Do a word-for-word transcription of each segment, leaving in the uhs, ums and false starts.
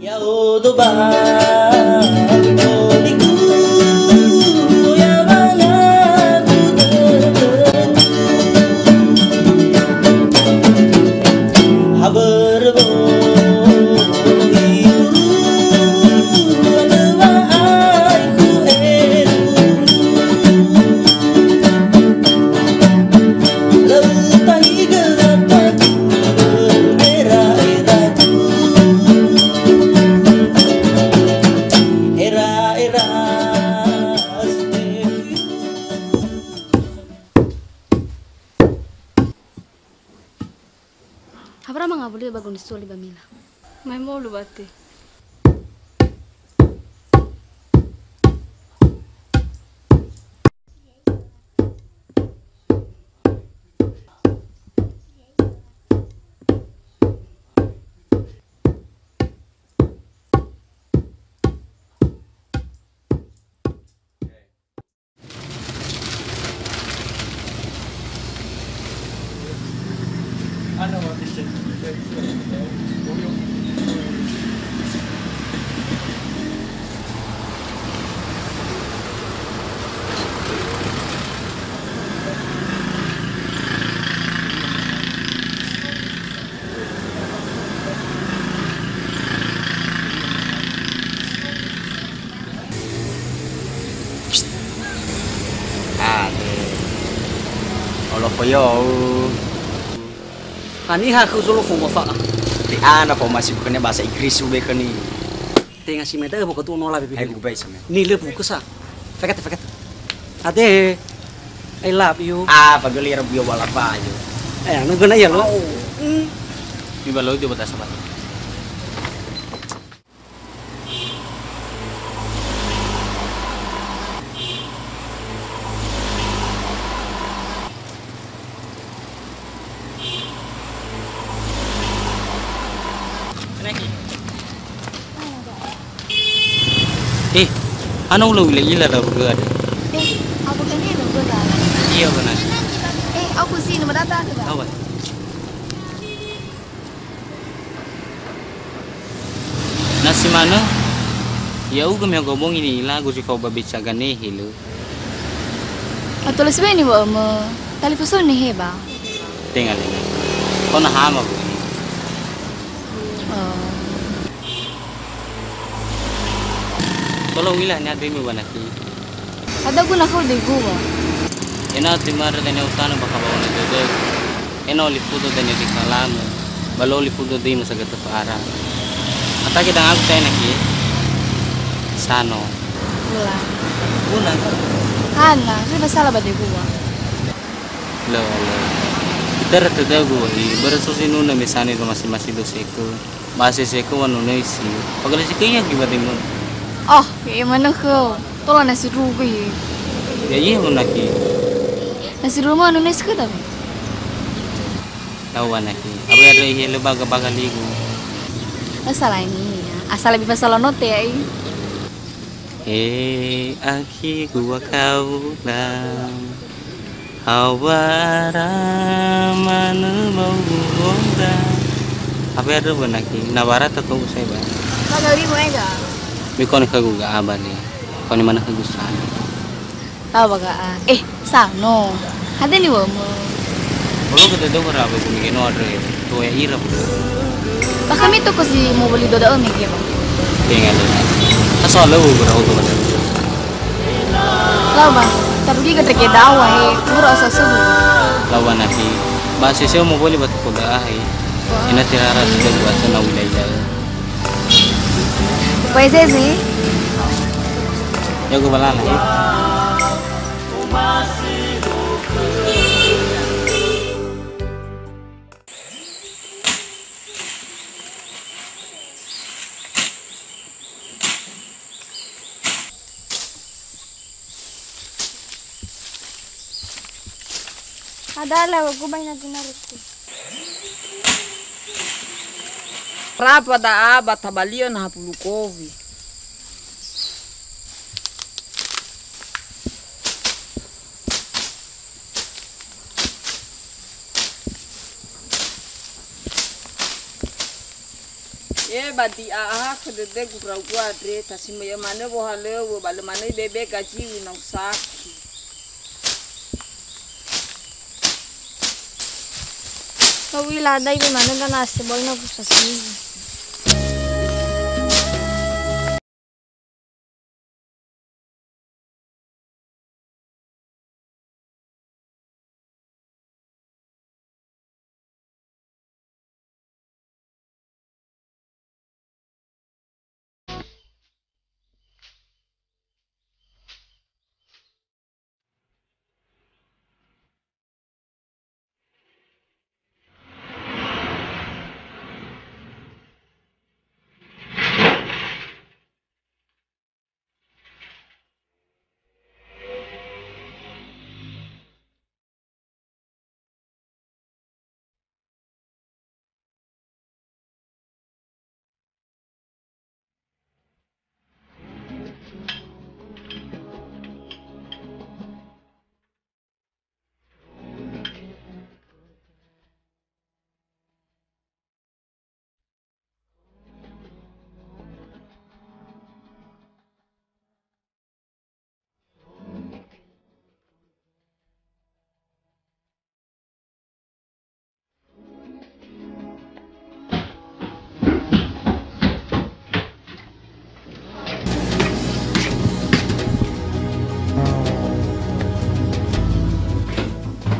Ya'odo ba kholiku, ya wangaku dödöku. Habörö bohi uru, lö wa'aikhu elulu. Lö utahigö ataku, bera'eraku. Era, era, Hawara mangawuli ba gunisuo li ba mila. Mai molu bate. Ade. Olo foyou. Haniha khöu zolofo mofa'a? Te ana fa'omasi buku khönia bahasa Inggris ube khönia. Tenga si mete buku tu nola bibi. Hai buku baik sama. Ni le buku sa. Fakat, fakat. Ade. I love you. Ah, pagöli ra buyo wala bayo. Eh, anu guna ya lo. Au. Hmm. Di balo di bata sabar. Eh, ana ula ila ila da ruga ada. Eh, aku kene ruga da. Iya benar. Eh, aku sih nomor data ada. Apa? Na si manö, ya'ugö me gobongi ni'ilagu zi fao ba beca ganehe lö. Atolö sibai niŵa'ömö, talifusöni he ba? Tenga, tenga. Kona hama bu. Oh. Tolo uila ni ademi ba naki. Ada guna khöu degu wa. Ena'ö timörö dania utanö bakha ba one dödögu. Ena'ö olifudo dania di kalamu. Ba lö olifudo döi masa götö fa'ara. Atagi dangagu tae naki. Sano. Gula. Guna. Hana, lö fasala ba degu wa. Lö, lö. Itörö tödögu wa i, börö so zinunö me sani do masi-masi do sekö. Ba seseko wa nunö isi. Pagöli si kö ia giba dengö. Oh, ya manö khöu. Tola na sindruhu gö ye. Ya iya manaki. Na sindruhu ma nunö isi kö tapi. Tahu manaki. Apa ya ada ihe le baga-baga ligu. Masalah ini ya. Asal lebih pasal note ya i. He akhi gua kaula, hawara manö ba u'onda. Apa ya dulu benaki, na barata tau saya ba. Kagak limu ega. Bikoni kagu ga abadi. Koni mana kagu sana. Tahu baga, eh, Sano. Hade niŵa'ömö. Olo gede dogara ba gumi geno andre. Toya ira bu. Ba khömi toko si mowöli do da'ö mege ba. Tenga le. Asa leu gera oto ba. Lau ba. Tarugi gede ke dawa he. Mura asa suhu. Lau ba naki. Ba sese mowöli ba toko da'a he. Ina terara sudah buat sana wilayah. Poezezi. Jago balala, ya. Ada lah, aku banyak guna roti. Rapa da'a ba tabali'ö na hapulu kowi. E ba di'a aha khö dödögu ndra'ugö andre, tasimöi'ö manö wohalöŵö, ba lö manö ibebe gaziu na usakhi. Ba u'ila dai be manö dana aseboi na fusasigi.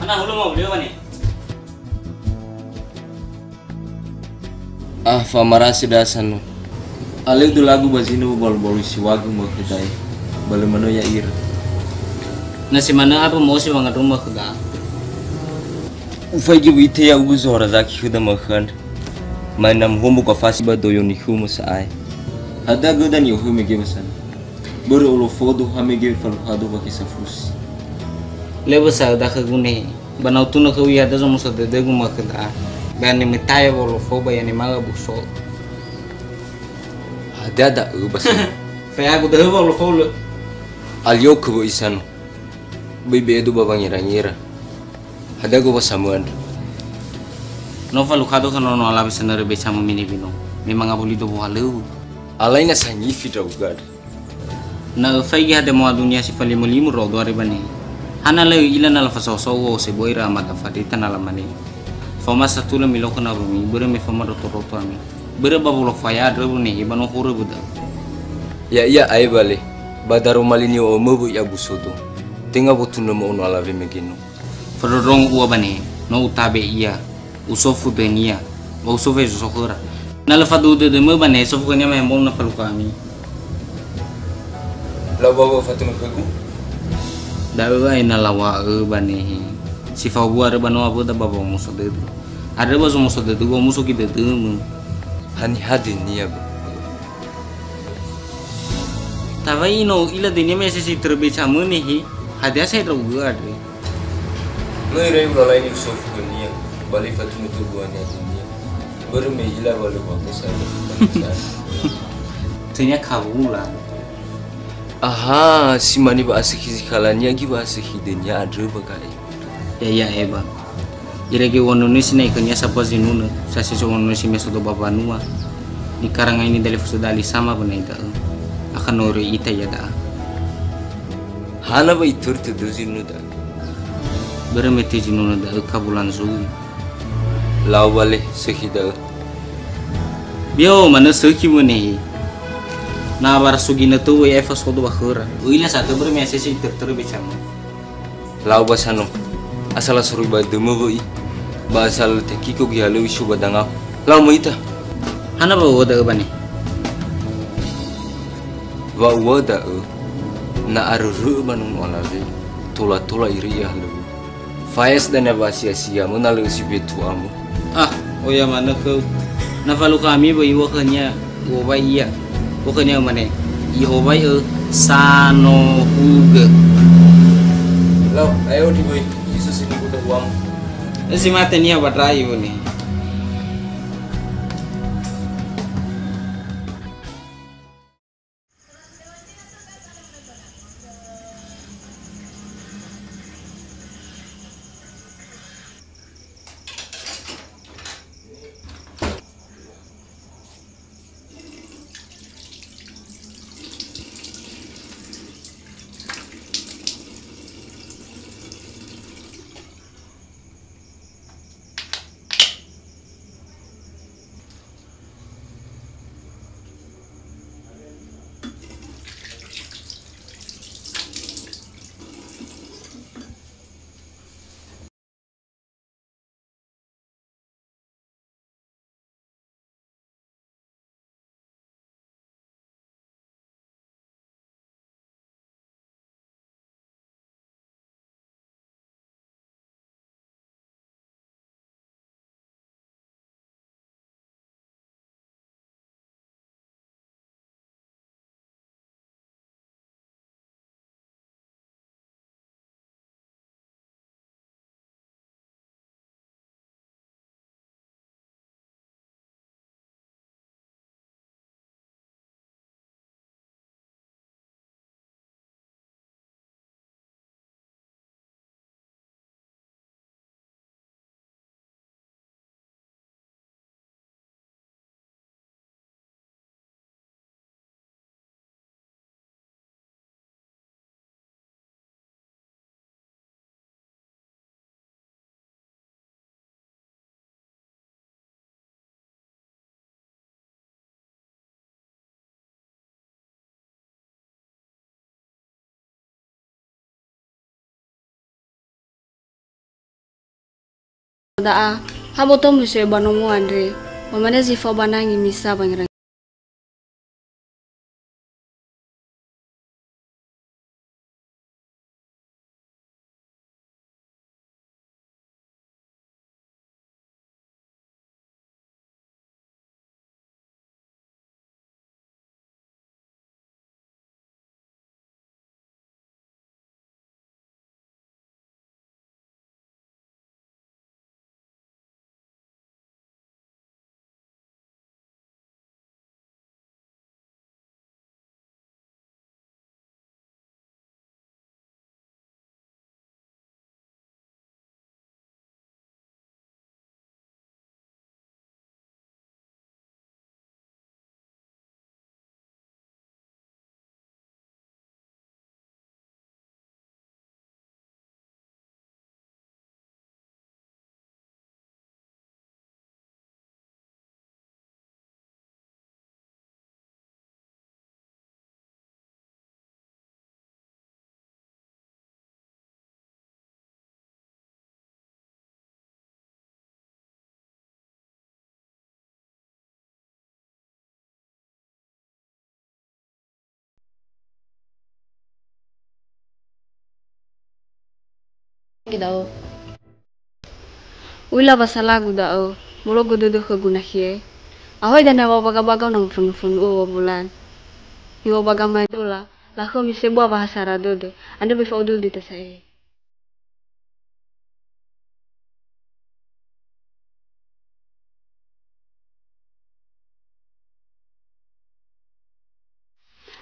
Ana hulö mau beliau, Bani. Ah, fa'amarasi dasa no. Aleu dölagu ba zinö balu-balu siwagu mö khödae. Ba lö manö ya'ira. Na si manö apa mosi wangandröma khöda. Ufaigi u'ite ya'ugö zohara zaki khöda mö khöndra. Mai na muhombo gafasi ba doyo nikhumö sa'ae. Hadia göda ni'ohö mege ba sana. Börö olofodo ha mege faluhado wa kesafusi. Lö wösa öda khögu nehe. Ba na utunö khöu ya'aga zomuso dödögu mö khöda. Ba ya'ane mötaya wolofo ba ya'ane manga buso. Hadia da'ö ba sana? Fa'agu da'ö wolofo lö. Alio khö bö'i sana. Böi be'edu ba wangira-ngira. Hadia gowa samöndra. No falukhado khö nono alawe sanörö beca mö mene bino. Me manga buli do wohalöŵö. Alai na sangifi ndra'ugö andre. Na öfaigi hadia moa dunia si falimo-limo ndra'odo andre ba nehe. Hana lö ö'ila na lafasaosa ua oseboi ira amada Fadita na lamane. Faoma satulö miloko nawömi, börö me faoma roto-roto ami. Börö ba wolofaya andrö nehe ba no horö wöda. Ya'ia ae bale, ba daroma li ni'o'ömö wö'i abu sodo. Tenga wotunö mo'ono alawe mege no. Fondrondrongo ua ba nehe, no utabe ia. Usofu dönia, ba usofu Yesu so khöra. Na lö faduhu dödömö ba nehe sofu khönia ma'e mbou na falukha ami. Lau ba wa'ö fatunö khögu? Da'ö ae na lawa'ö ba nehe. Si fahuwu andrö ba no awöda ba wa'omuso dödö. Andrö ba zomuso dödö, wa'omuso göi dödömö. Haniha dönia ba? Tawai no ila dönia me sesi terbeca mö nehe. Hadia sa ndra'ugö andre? No irai ulalai ni usofu khönia, ba lö fatunö khögu ania dönia. Börö me i'ila wa lö wa'omuso dödö. Tönia kawula. Aha, si mane wa'asökhi zi khalania göi wa'asökhi dönia andrö ba gae. Ya'ia ae ba. Irege u'ononösi na'i khönia sambua zinunö, sasi so u'ononösi me sodo ba mbanua. Nikarangai ni dalifusö dali sama ba na'i da'ö. Akha no örö ita iada'a. Hana wa itörö tödö zinunö da'ö? Börö me töi zinunö da'ö kawulan zui. Lau bale, sökhi da'ö. Bio, manö sökhi mö nehe. Na wara suginö töu wö'i ae fasodo ba khöra. Ö'ila sa töbörö me asesi itörö-törö beca mö. Lau ba sano. Asal lasoroi ba dömö wö'i. Ba asal tekiko göi halöŵö isu ba dangau. Lau mö ita. Hana wa uŵa'ö da'ö ba nehe? Wa uŵa'ö da'ö, na arörö'ö ba nono alawe, tola-tola irö'i halöŵö. Faes dania wa'asia-sia mö na lö si betu'amö. Ah, oya manö khöu. Na falukha ami wö'i uŵa'ö khönia, u'owai ia. Uŵa'ö khönia umane, i'owai'ö sanohugö. Lau, ae odi wö'i, Yesus ini kuda uang. Esi mate nia ba ndrai wöni. da'a, ha boto musoe ba nomo andre, ba mane zi fao ba nangi misa wangerang. Gidao. Uila wa salagu da'ö, mologo dödö khögu nakhie. Ahoida na wa baga-baga na mfunu-funu wa bulan. Iwa baga mai dola, lakhömi sebua wa hasara dödö, andre böi fa'odödö tasa'e.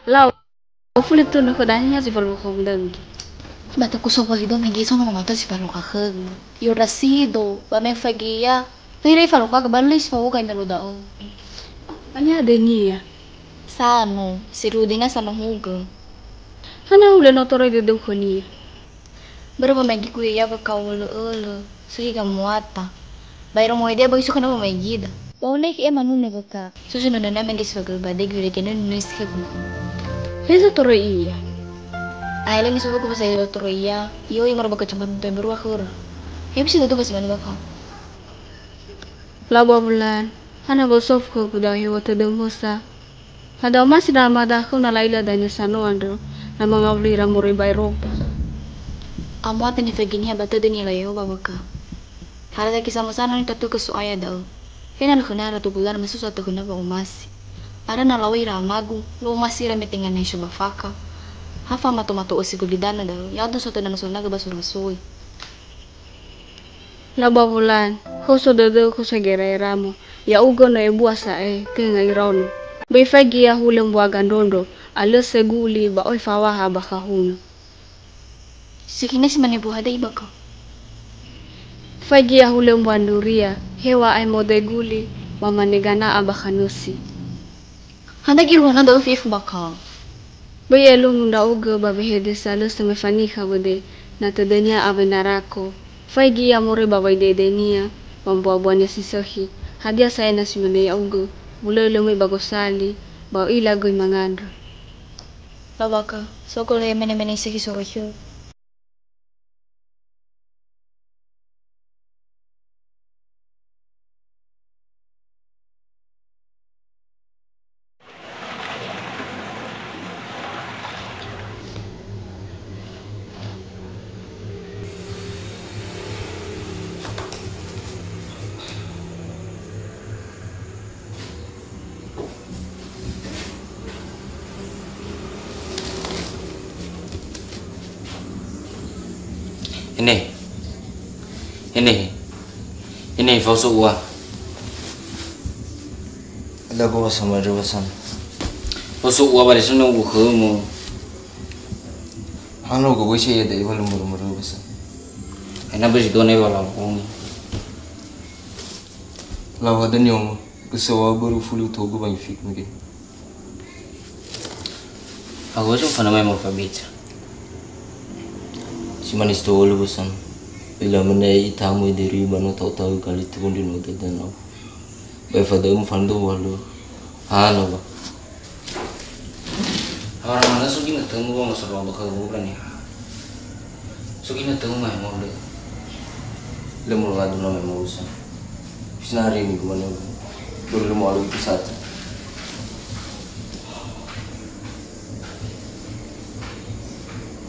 Lau, ofuli tu nökhö dania zi falukha mdönggi. Ba taku so fali do mege so no mangata zi falukha khögu. Yo rasido, ba me fagia. Tui rai falukha ke ba lis fauga indalo da'ö. Anya denia. Sano, si rudina sano hugö. Hana hulö no toröi dödöu khönia. Börö wamaegigu ia wökha olö-olö, sökhi gamuata. Ba ero moedia böi so khöna wamaegida. Ba one khöe manunu wökha. Susu nonona menge si wagel ba degu reke nunu si khögu. He so toröi ia. Ae lö ni so wökha ba sa ia toröi ia. Iyo, ia maro ba kecamatan toe mberua khöra. He bisi dödö ba si manu wökha. Lau ba bulan, hana ba sofu khögu da'ö hewa tödö mosa. Hadia omasi na mada khöu na la'ila dania sano andrö, na mangawuli ira moroi ba Eropa. Amuata nifaigi niha ba tödö nilaio ba wökha. Harata kisamo sana ni tatu ke So'aya da'ö. He na lö khöna ratu bulan masusu atö khöna ba omasi. Ara na lawai ira amagu, lo omasi ira me tenga na isu ba fakha. Ha famato-mato ösi gulidana da'ö, ya'ato soto na nusonagö ba sorasoi. Lau ba wulan, khoso dödöu khoso gera'eramo, ya'ugö no ebua sa'ae, tenga iraono. Böi faigi ya'ahulö mbua gandrondro, a lö seguli ba oi fawaha ba khahunö. Sikine si mane buha dei ba kau. Faigi ya'ahulö mbua nduria, hewa ae modeguli, ba mane gana'a ba khanösi. Hana giruhana da'ö fefu ba kau. Böi elungu ndra'ugö ba wehede sa lö somai fanikha wöde, na tödönia awena rako. Faigi ia moroi ba waidedenia, ba mbuabuania si sökhi. Hadia sa'ae na si mane ya'ugö, mulölö möi ba gosali, ba ö'ila göi mangandrö. Lawaka, sogole mene-mene si sökhi soroi khöu. Ene. Ene. Ene, fao so ua. Ada gua sama ada pasan. Fao so ua bare sono ua khömu. Hano gua gua saya ada iwa lumur-lumur pasan. Ena besi dua ne wala koni. Lau ada nyomo, kesewa baru fulu togo bang fik mungkin. Aku so fana mai mau fabitsa. Si manis to ulu bosan. Bila mene itamu diri bano tau-tau kali tu pun di nota dan au. Bai fada mu fando walu. Halo ba. Awara mana so gina temu ba masarwa ba kau bukan ya. So gina temu mai mau le. Lö moroi adu na me mausa. Bisa hari ini gumana. Dulu mau lu itu satu.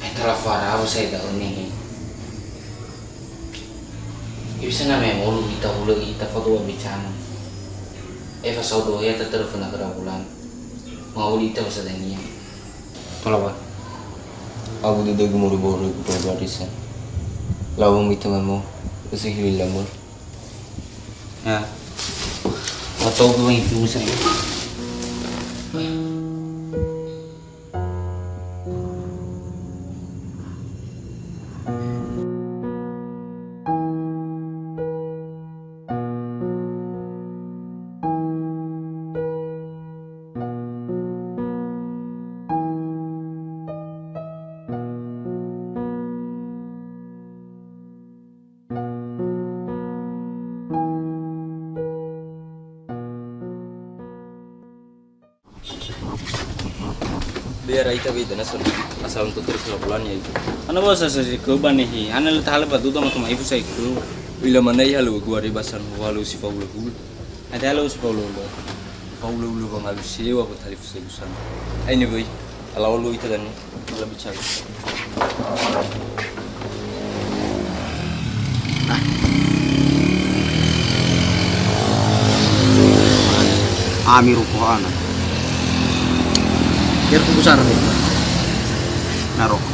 Eh, telah fara apa saya tak ini. Bisa na me molu kita hulö ita foto wa bicana. Eh, fasau doa ya tetelefon ke bulan. Mau ita masa dania. Kenapa? Aku tidak mau dibawa ke keluarga desa. Lawan kita mau. Usah hilang, Bang. Ya. Atau gue yang itu, misalnya. Biar ita beda na sori asal untuk terus laporan ya itu. Ana basa sasi ke banehi, ana le tahala batu tama tama ifu sai ke. Ila mana iha lu gua re basan walu si faula hul. Ada lu si faula hul. Faula hul bang alu sewa buat tarif sai usan. Ini boy, ala lu ita dan. Lebih cari. Ami roko ana. Biar ku besar nih. Na roko.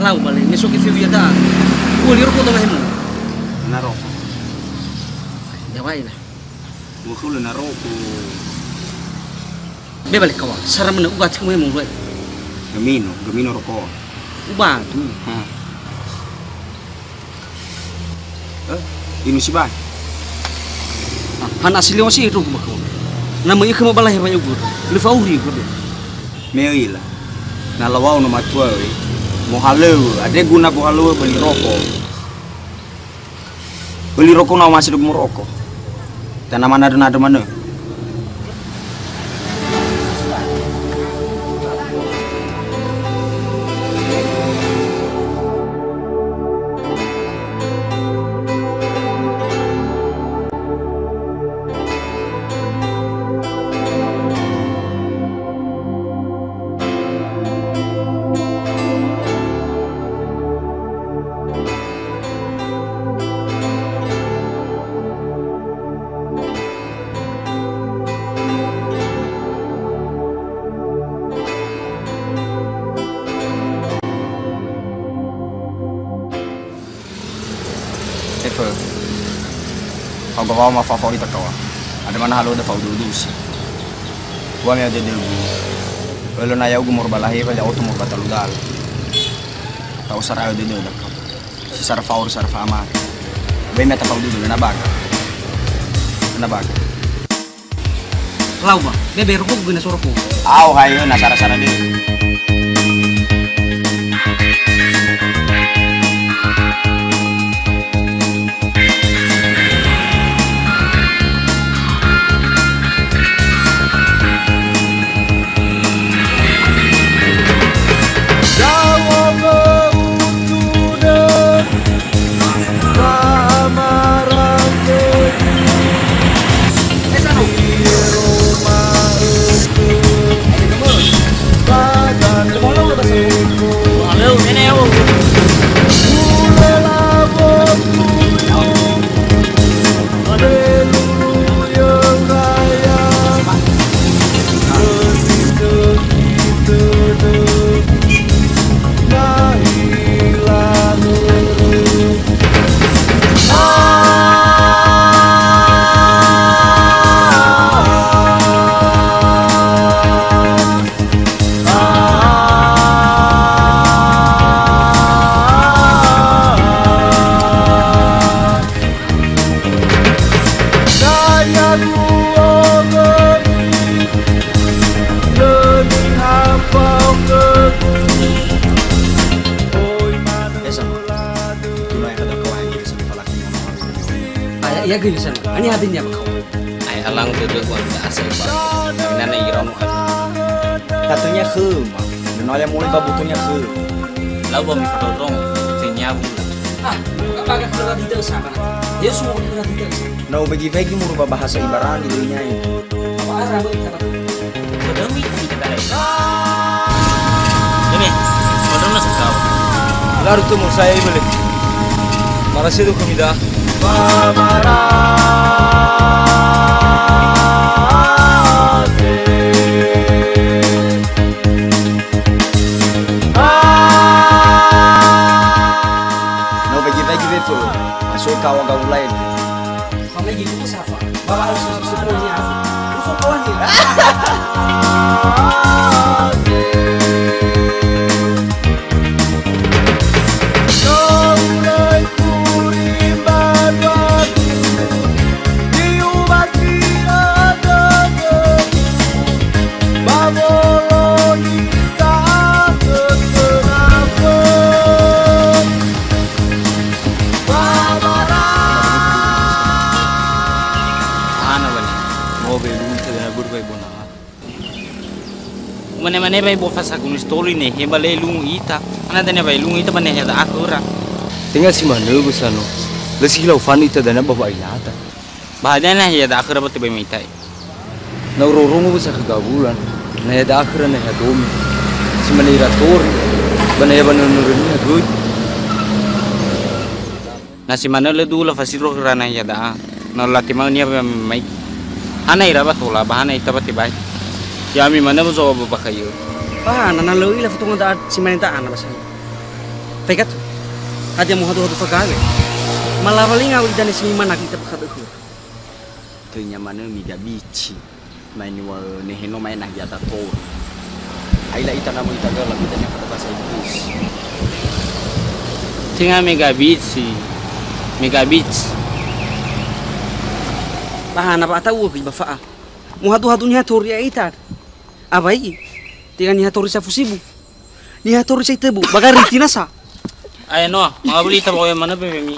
Lau balik, ini soki fiu ya ta. Gua liur kota lahemu. Na roko. Ya baik lah. Gua kula na roko. Be balik kawa, sara mena uga tiku memu luai. Gemino, gemino roko. Uba tu. Ha. Eh, inu sibai. Ah, hana asili wasi itu bako. Nama iya kema balahi banyak ugur. Lefa uri ugur. Meila. Na lawau no matua we. Mohaleu, ade guna bohaleu beli roko. Beli roko na masih dugum roko. Tana mana ada nada mana. Efe. Hau gawa ma fafau ita kawa. Ada mana halo da fau dulu si. Wa me ada degu. Elo na yau gumur balahi wa ya oto mur batalu dal. Tau sara ada degu da kawa. Si sara fau sara fama. Be me ta fau dulu na baga. Na baga. Lau ba, bebe roko guna soroko. Au hayo na sara-sara deh. Aya, iya geulisan. Ani hadin ya bakau. Ay alang dödö wa tidak asal ba. Nana ira mu adu. Katanya khöma. Nana ya mulai babutunya khöma. Lau ba mi fadodong. Tenya bula. Ah, buka Baga keluar di desa, Bang. Dia semua keluar di desa. Na ubagi-bagi muru ba bahasa Ibarani doi nyai. Apa arah, Bang? Apa? Bedemi kita tadi. Ini, modal masuk kau. Lalu tuh mau saya beli. Marasi tuh kami dah. No bagi-bagi betul. Masuk kawan kau lain. Mama gitu safa. Bawa harus susu semuanya. Usuk kawan dia. Ana bane, mo belunta dana buru bai bona. Umane-mane bai bo fasaku nistoli ne, he ba le lungu ita. Ana dania bai lungu ita bane he da akhura. Tenga si manö busano. Lesi hilau fani ita dana ba ba ilata. Ba hadia nahia da'a khöra ba tebai maita'i. Na urongo-rongo wesa khö Gawulan, nahia da'a khöra nahia domi. Si mane ira tori, ba nahia ba nönorö niha göi. Na si manö lö du'u lafasiro khöra nahia da'a. Na latema niha ba mai. Hana ira ba tola, ba hana ita ba tebai. Ya'ami manö ba zo'o ba bakha iö. Ba hana na lö ila fatonga da'a si mane da'a na ba sani. Faigatu. Hadia muhadu-hadu fagawe. Malawalinga uli dania si mimana ita ba khadökhö. Töinya manö migabici, mai niŵa'ö neheno mai nahia datori. Aila ita namo ita gala, ita niha kata bahasa Inggris. Tenga megabici, megabici. Ba hana ba ata'u'ö göi ba fa'a. Muhadu-hadu niha tori ya'ita. Awai, tenga niha tori safu sibu. Niha tori sai töbu, ba gari tinasa. Ae noa, mangawuli ita ba oya manö bememi.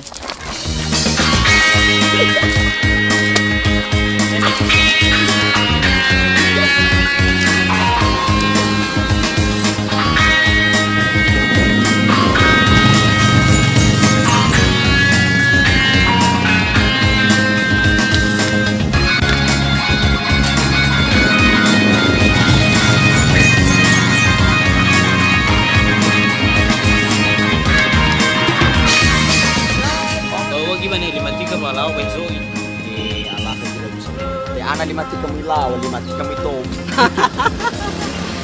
Tahu gimana lima tiga ba lau bai zoi. Eh, Allah ke tidak bisa. Te ana lima tiga mui lau, lima tiga mui tom.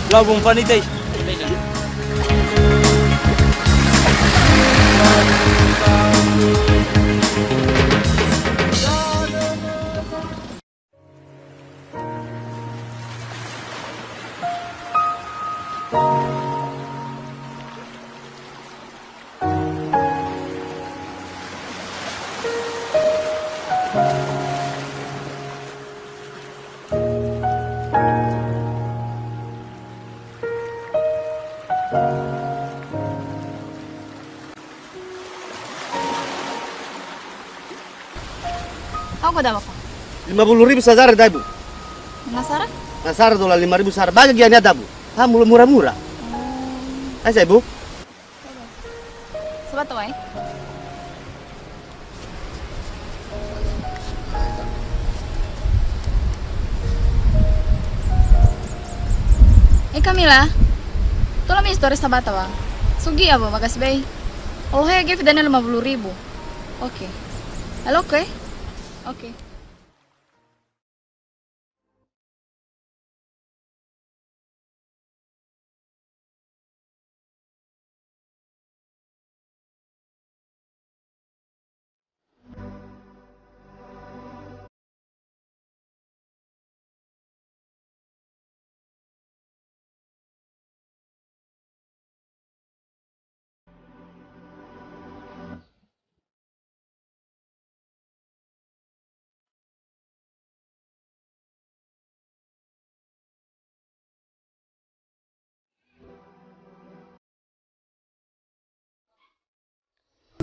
Lau bung fani tei. Hau ko dawa ko? Lima puluh ribu sasara dabu. Nasara? Nasara dolar lima ribu sasara. Baga gia nia dabu. Ha, mula mura-mura. Oh. Asa, Ibu? Sabato, eh? Eh, Kamila, tola mi istori sabata wa. Sugi apa, makasih bai. Olohe ge fidana lima puluh ribu. Oke. Halo, oke? Oke.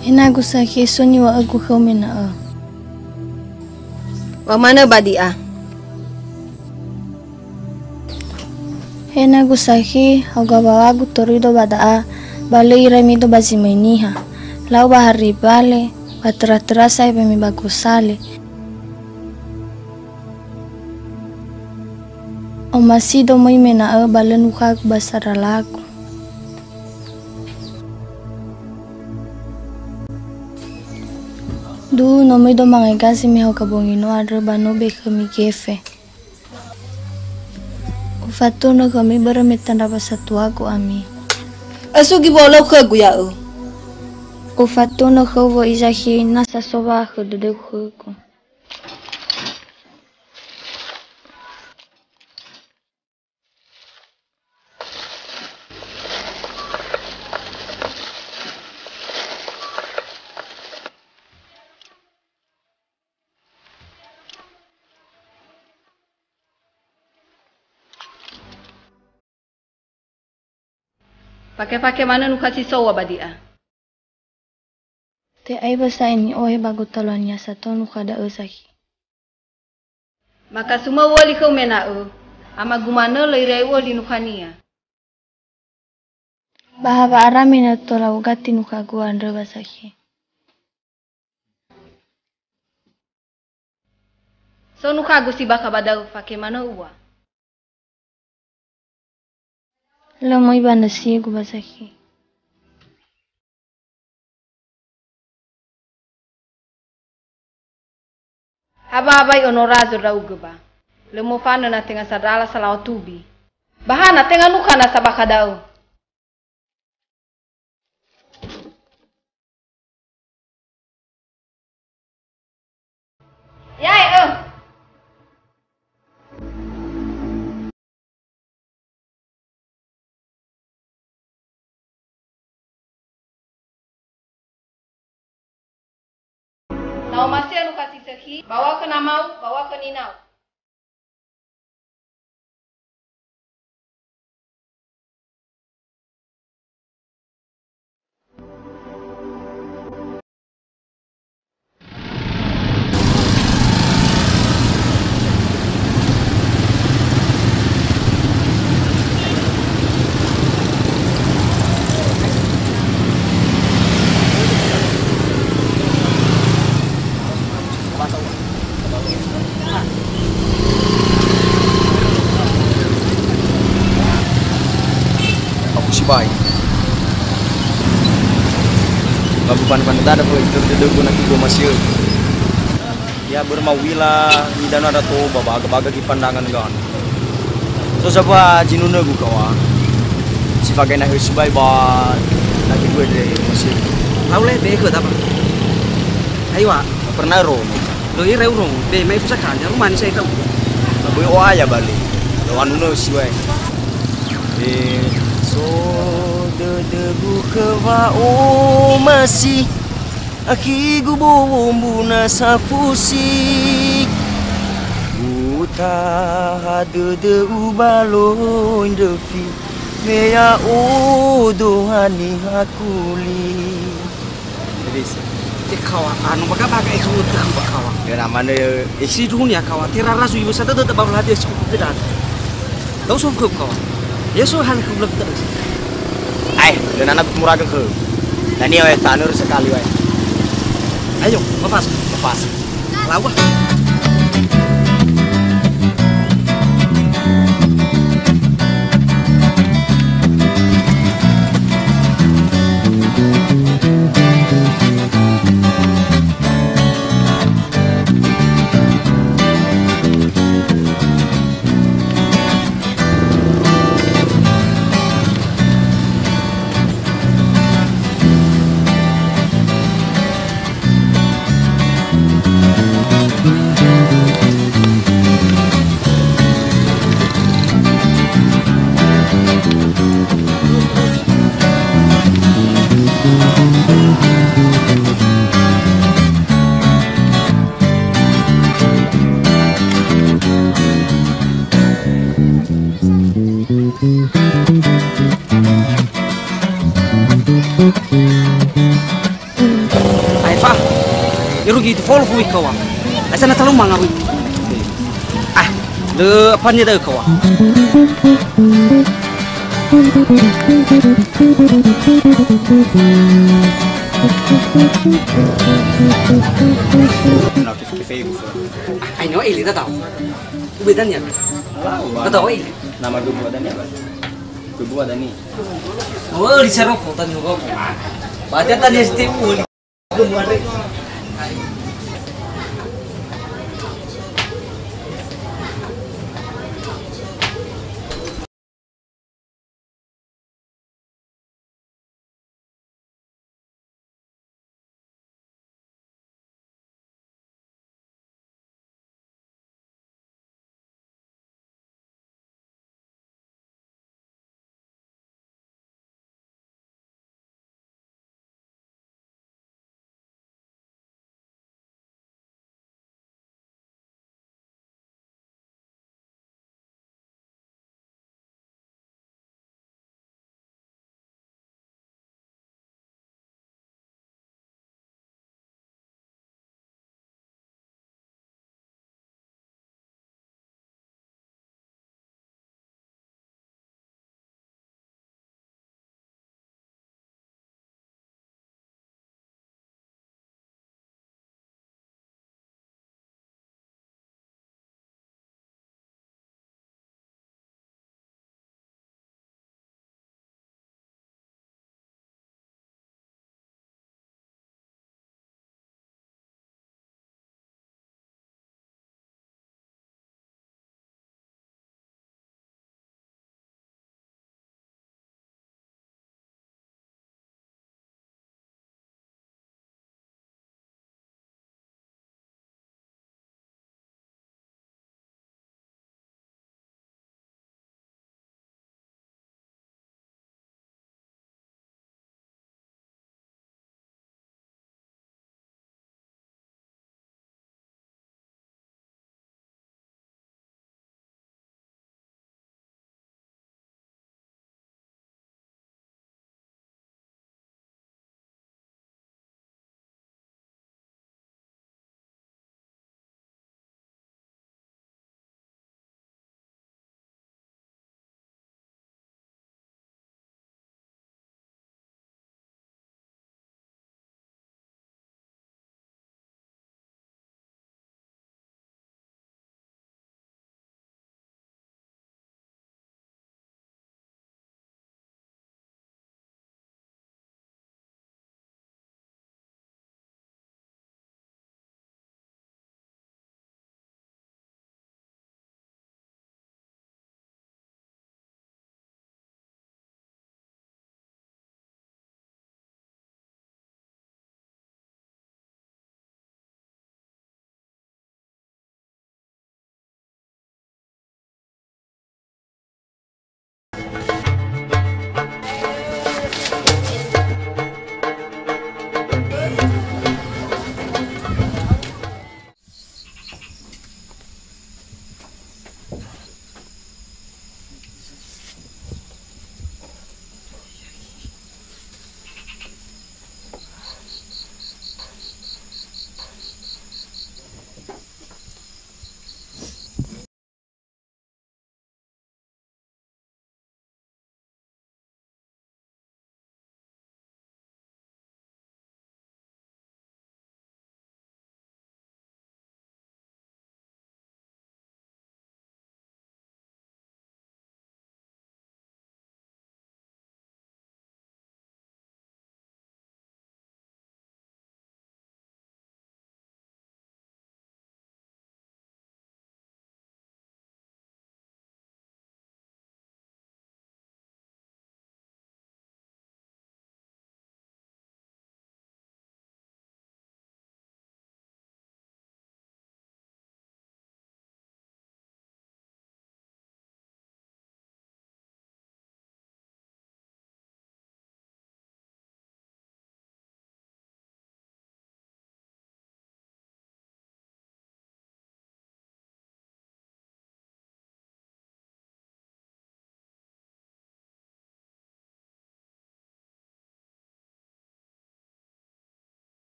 He nagu sakhi, so niŵa'ögu khöu mena'ö. Wa manö ba di'a. He nagu sakhi, hauga bawagu torido ba da'a, ba lö irai mido ba zi möi niha. Lau ba hari bale, Ba töra-töra sa'ae ba me ba gosali. Omasido möi mena'ö ba lö nukhagu ba saralagu. Duhu no möi do mangai gasi me haoga bongi no andrö ba no be khömi gefe. Ufatunö khömi börö me tandrafa satuagu ami. Ösugi wa'olau khögu ya'ö. Ufatunö khöu wö'i Zakhi, na sa so wa'akhö dödöu khögu. Fake-fake manö nukha si soua ba di'a. Te'ai wa sa'ae ni'ohe ba gotaluania sato nukha da'ö Zakhi. Makasumö u'öli khöu mena'ö, amagu manö lö irai'u'ö li nukhania. Ba ha wa'ara me na tola ugati nukhagu andrö ba Zakhi. So nukhagu si bakha ba da'ö fake manö ua. Lö möi ba nösigu ba Zakhi. Haba-haba i'ono razo ndra'ugö ba. Lö mofanö na tenga sandrala salawa tubi. Ba hana tenga nukha na sabakha da'ö. Ya'e, ö. Na omasi'ö nukha si sökhi, ba ua khö namau, ba ua khö ninau. Aku sibai. Lagu pan-pan dada, boy. Dödögu na kigo masi'ö. Ya, börö ma'u'ila, nidanö ada to, ba baga-baga gipandangan gan. So saba jinunögu kawa. Si fagai na hö sibai ba na kigo de masi'ö. Lau le, be khö tapa. Ayo, a. Pernah ro. Lo ira urung, be mai pusaka, rumah ni saya tahu. Boy o aya bale. Lo anu no siwai. E, so dödögu khö wa'omasi, akhigu bowo mbuna safusi. Utaha dödöu ba loi ndröfi, me ya'odo haniha kuli. Jadi, te kawa, anu, baga-baga eksu utuh ba kawa. Ya, namanya, eh, si dunia kawa, tera rasu ibu satu tetap bawa hati eksu utuh dan. Tahu sof ke kawa. Ya, so hal ke belum terus. Ai, dan anak murah ke. Dan ini, eh, tanur sekali, wai. Ayo, lepas. Lepas. Lawa. Aefa, irugi itu folo fui kawa. Asa na talu manga wi. Ah, le apa ni ada kawa. Na ke-, ke-, ke-, Aino eli tatau. Ube dania. Alah, uba. Tatau eli. Nama gubua dania, Bang? Gubua dania. Oh, di saroko tadi roko. Baca tadi setiap uli.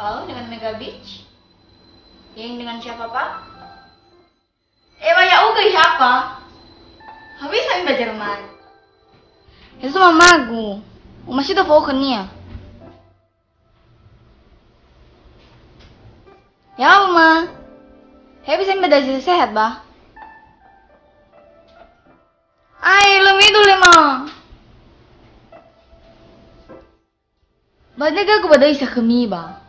Tahu dengan Mega Beach? Yang dengan siapa, Pak? Ewa ya'ugö ihapa. Hewisa mi ba Jerman? He so mamagu. Umasido fo'ö khönia. Ya, Uma. Hewisa mi ba Dayah Sehat, ba? Ai, lö midu le, Ma. Ba dege gu ba döi sakhömi ba.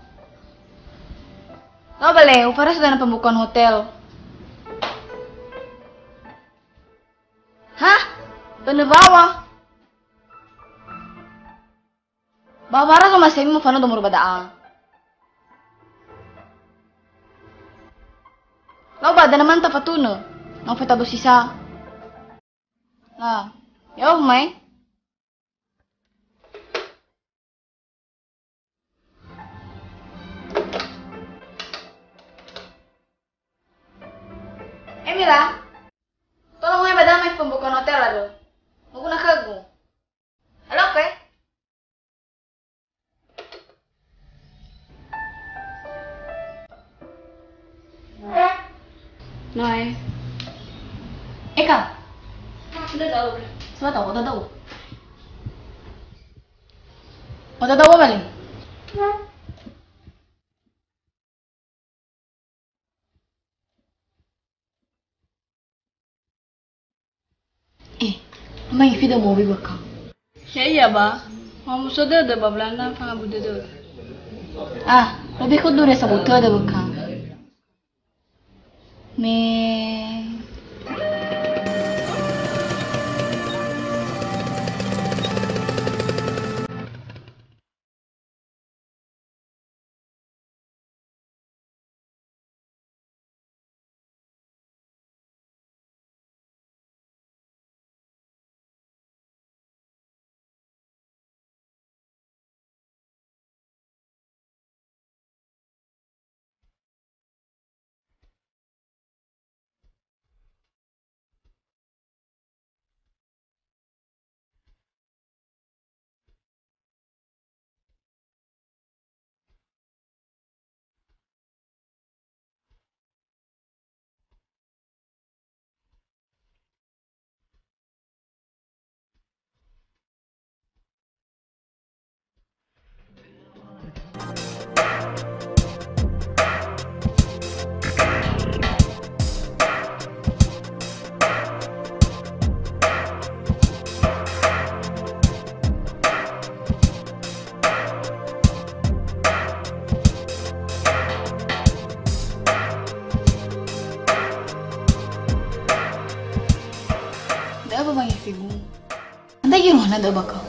Lau bale, ufarasu dana pembukaan hotel. Hah? Önö mbawa? Ba wara so masemi mafana domoro ba da'a. Lau ba dana manta fatunö. Nau feta dosi sa. Nah, ya, mai. Emila, tolong mai ba dama pembukaan hotel, aduh. Mau guna khögu. Halo, oke? Noe. Eka. Sudah tahu. Sudah tahu, udah tahu. Udah tahu apa nih? Eh, ama ifi da mowi baka. Ya iya ba, mau muso dödö ba Belanda fanga bu dödö. Ah, lebih kudu resa bu tödö baka. Me. Da'ö ba bangi figu. Andai gimana da'ö bakau?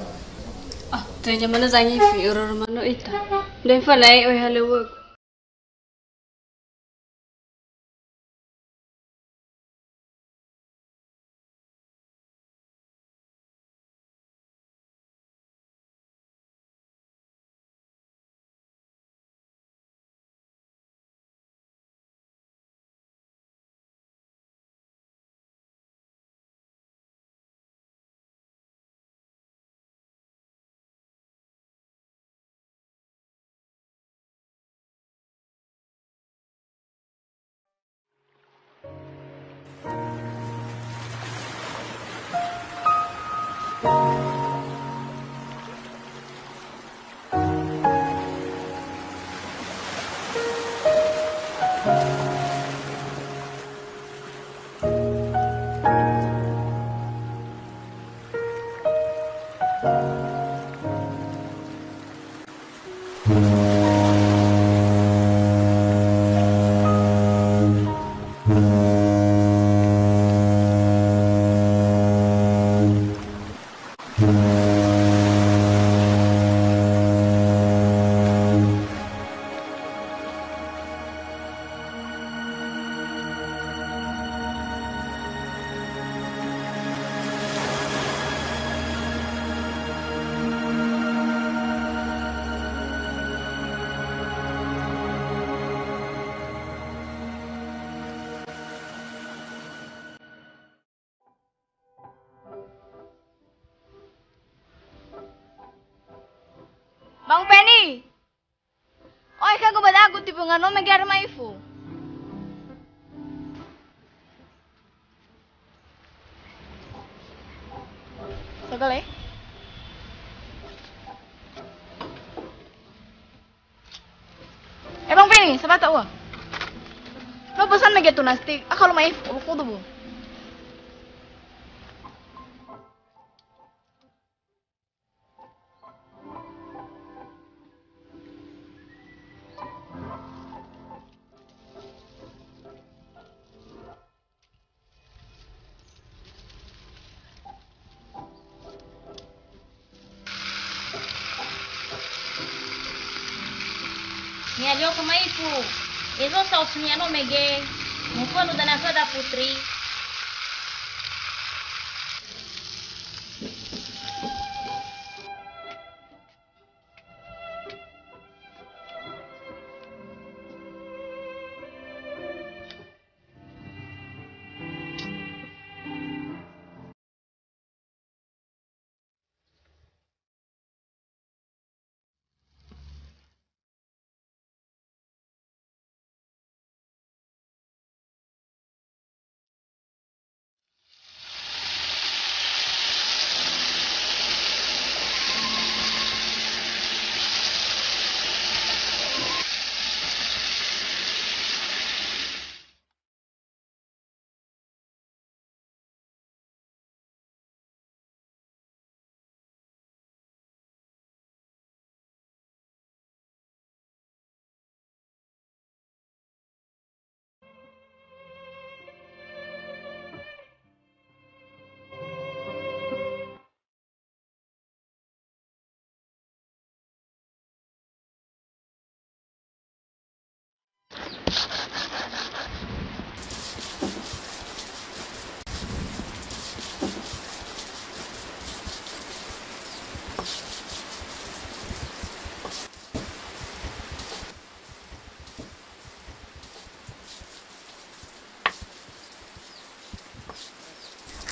Ah, tönya mana zangi fi urur mano ita. Dan falai oi halewek. No mege arö ma'ifu. Sogole. Eh, Bang Beni, sabata ua. No pesan mege tunas ti, ah, kalau ma'ifu, aku tuh, Bu. Mi'alio khö ma'ifu. Ezo sa usunia no mege. Mufönu dania khöda, Putri.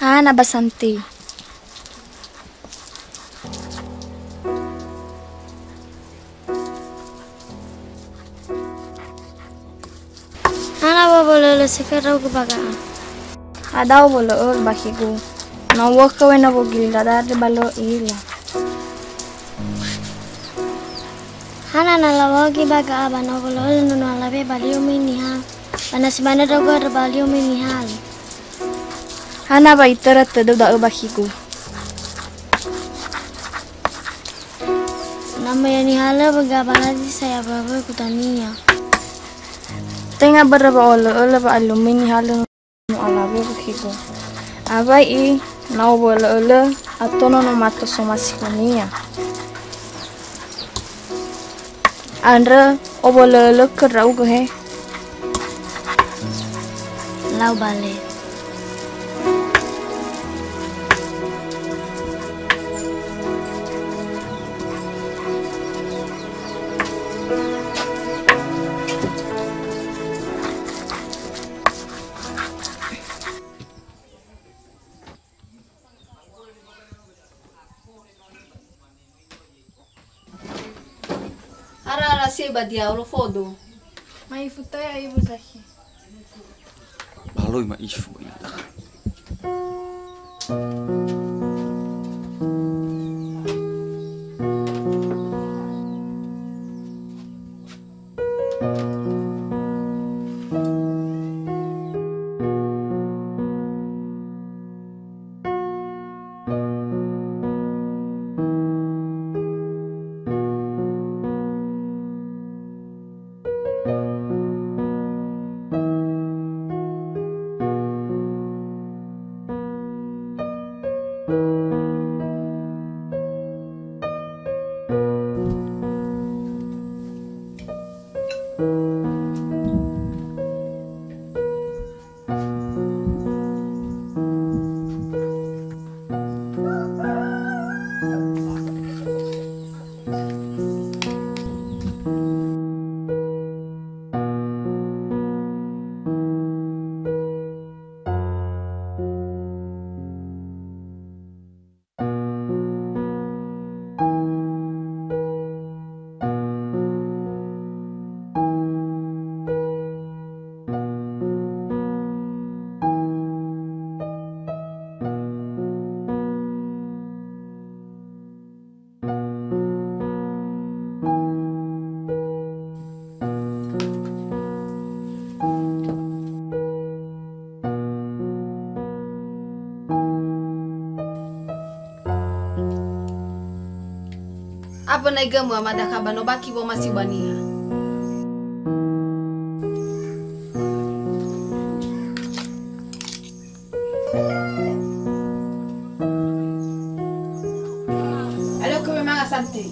Hana ba Santi. Hana ba wolo'ölö sekera ugu baga'a. Adao wolo'ölö bakhigu. Na uwökhö wena wogili ladade ba lö ila. Hana na lawaogi baga'a ba na wolo'ölö nono alawe ba liu miniha. Ba na simanö ndra'ugö andrö ba liu miniha. Hana wa itörö tödöu da'ö bakhigu. Na möi nihalö ba gabalazi saya bawe gudania. Tenga börö wa olö'ölö wa alumini halö no alawe bakhigu. Awai i na owolö'ölö ato nono mato somasi khönia. Andrö, owolö'ölökö ndra'ugö he. Lau bale. Ara-ara si ba diaolo fodo. Ma'ifu toe aibu zakhi. Baloi ma'ifu ba ita. Apa na igömö amada khaba no baki womasi ba niha. Alö khö manga santi.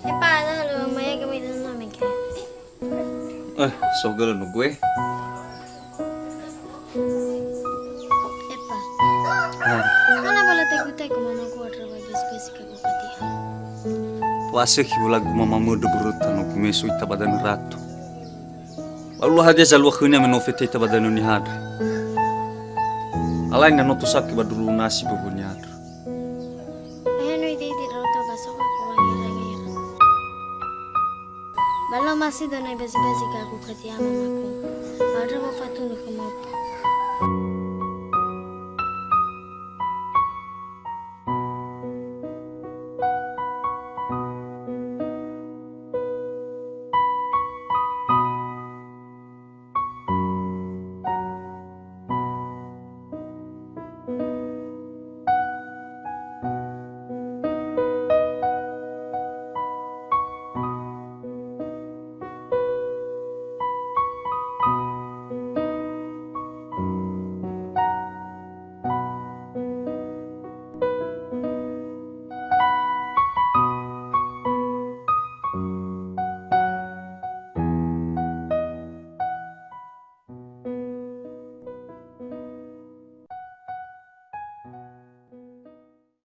Epa, ada lu maya kami dalam main kaya. Eh, sogel nunggu eh. Epa. Ah. Ana bala tegu-tegu mamagu andrö wa besi-besi ka kufatia. Wa sökhi balagu mamamu döbüröta no gumeso ita ba danö ratu. Ba ula hadia zalua khönia me no feteta ba danö niha andrö. Alai na no tosakhi ba dulu nasi böbö niha andrö. Ehenu idi-idi raoto ba sofa kuwangi rangi. Ba lo masi döna ibezi-bezi gagu khötia mamaku. Ba andrö wofatunö khöma.